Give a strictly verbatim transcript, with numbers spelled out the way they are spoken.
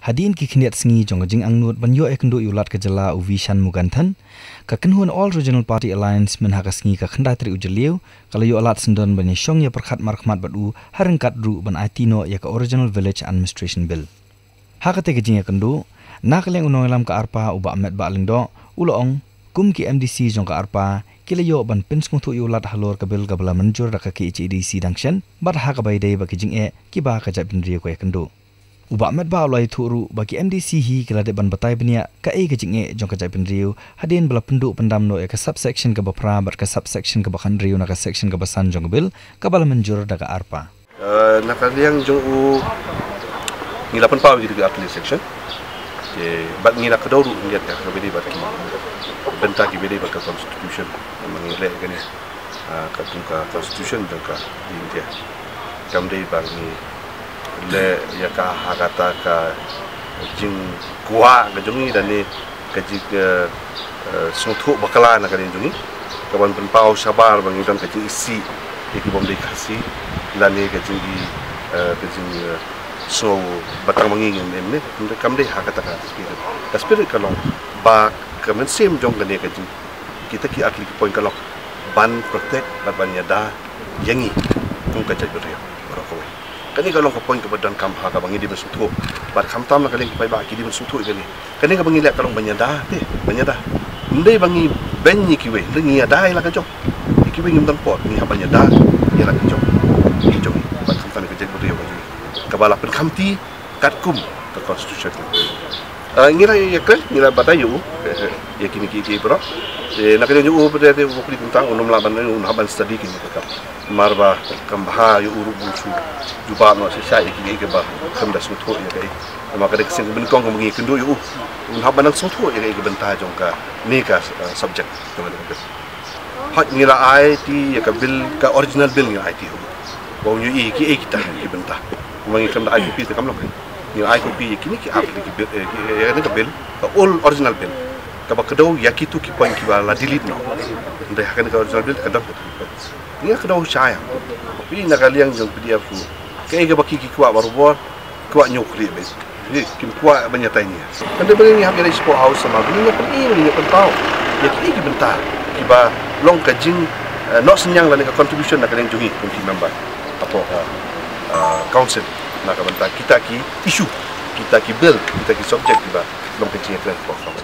Hadien ki khyndiat sngi jong ka jingangnud ban ïoh ïakynduh ïa u Lat ka jylla u V Shanmugam Than, ka kynhun All Regional Party Alliance mynha ka sngi ka khyndai tarik u Jylliew ka la ïoh lad syndon ban ïashong ïapyrkhat markhmat bad u ha ryngkat ruh ban aiti noh ïa ka Original Village Administration Bill. Ha katei ka jingïakynduh, na ka liang u nongïalam ka ARPA u Bah Metbah Lyngdoh u la ong, kum ki MDC jong ka ARPA ki la ïoh ban pynsngewthuh ïa u Lat halor ka bill kaba la mynjur da ka KHADC dang shen bad ha kaba ïadei bad ki jingeh kiba ka jaitbynriew ka ïakynduh. U Bah Metbah u la ïathuh ruh ba ki MDC hi ki la dep ban batai bniah kaei ka jingeh jong ka jaitbynriew hadien ba la pynduh pyndam noh ïa ka subsection kaba phra bad ka subsection kaba khathynriew na ka section kaba san jong ka bill kaba la mynjur da ka ARPA. Eh, na ka liang jong u, ngi la pynpaw ïa ki article section. Te bad ngi la kdew ruh ngi ïa ka bynta bad ki bynta ki bynta bad ka constitution. Namar ngi leh kane, ah, ka kum ka constitution jong ka India. Kam dei ba ngi leh ïa ka ha kata ka jingkwah ka jong ngi lane ka jing, eh, eh, sngewthuh bakla na ka liang jong ngi. Ka ban pynpaw shabar ba ngi don ka jingisih ïa ki bym dei Khasi lane ka jing, eh, ka jing, eh, sngew ba tang ma ngi ngim em ne. Kam dei ha kata ka spirit. Ka spirit ka long ba ka mynsiem jong kane ka jing, kita ki article ki point ka long ban protect bad ban ïada ïa ngi kum ka jaitbynriew baroh kawei. Kane ka long ka point kaba donkam ha kaba ngi dei ban sngewthuh. Bad khamtam na ka liang ki paidbah ki dei ban sngewthuh ïa kane. Kane kaba ngi leh ka long ban ïada te, ban ïada. Ym dei ba ngi beiñ ïa kiwei, ym dei, ngi ïada ïa la ka jong. Ïa kiwei ngim don por, ngi hap ban ïada ïa la ka jong. Ïa ka jong. Bad khamtam ïa ka jaitbynriew ka jong. Kaba la pynkhamti katkum ka constitution. Ah, ngi la ïakren, ngi la batai ïa u, eh, eh, ïa kine ki, ki baroh. Eh, na ka liang jong u pat te u kli kumta, un ym lah ban, un hap ban study kine ki kam. Namar ba kam bha ïa u ruh ban shu jubab noh shisha ïa kine ki ba khlem da sngewthuh ïa kaei. Namar ka dei ka sien ka nyngkong kaba ngi ïakynduh ïa u, un hap ban nang sngewthuh ïa kaei ka bynta jong kane ka, eh, subject jong kane ka bill. Hooid, ngi la aiti ïa ka bill, ka original bill ngi la aiti ïa u. Ba u ïohi ïa kiei kita ki bynta. Namar ngi khlem da ai copy te kam long. Ngi la ai copy ïa kine ki ar tylli ki bill, eh, ki, eh, ïa kane ka bill, ka old original bill. Kaba kdew ïa kito ki point kiba la delete noh. Hynrei ha kane ka original bill ka don. Ngi la kdew shai. Phi na ka liang jong PDF ruh, kaei kaba ki, ki kwah barabor, kwah ñiew khlieh beit. Hi, kim kwah ban ïatai nia. Hynrei ba ngi hap ïaleit sha Sport House, namar ba ngi ïa pyn-i, ngi ïa pynpaw ïa kiei ki bynta kiba long ka jing, eh, noh synñiang lane ka contribution na ka liang jong ngi kum ki member hapoh, eh, eh, council na ka bynta kita ki issue, kita ki bill, kita ki subject kiba long ka jingïakren hapoh council.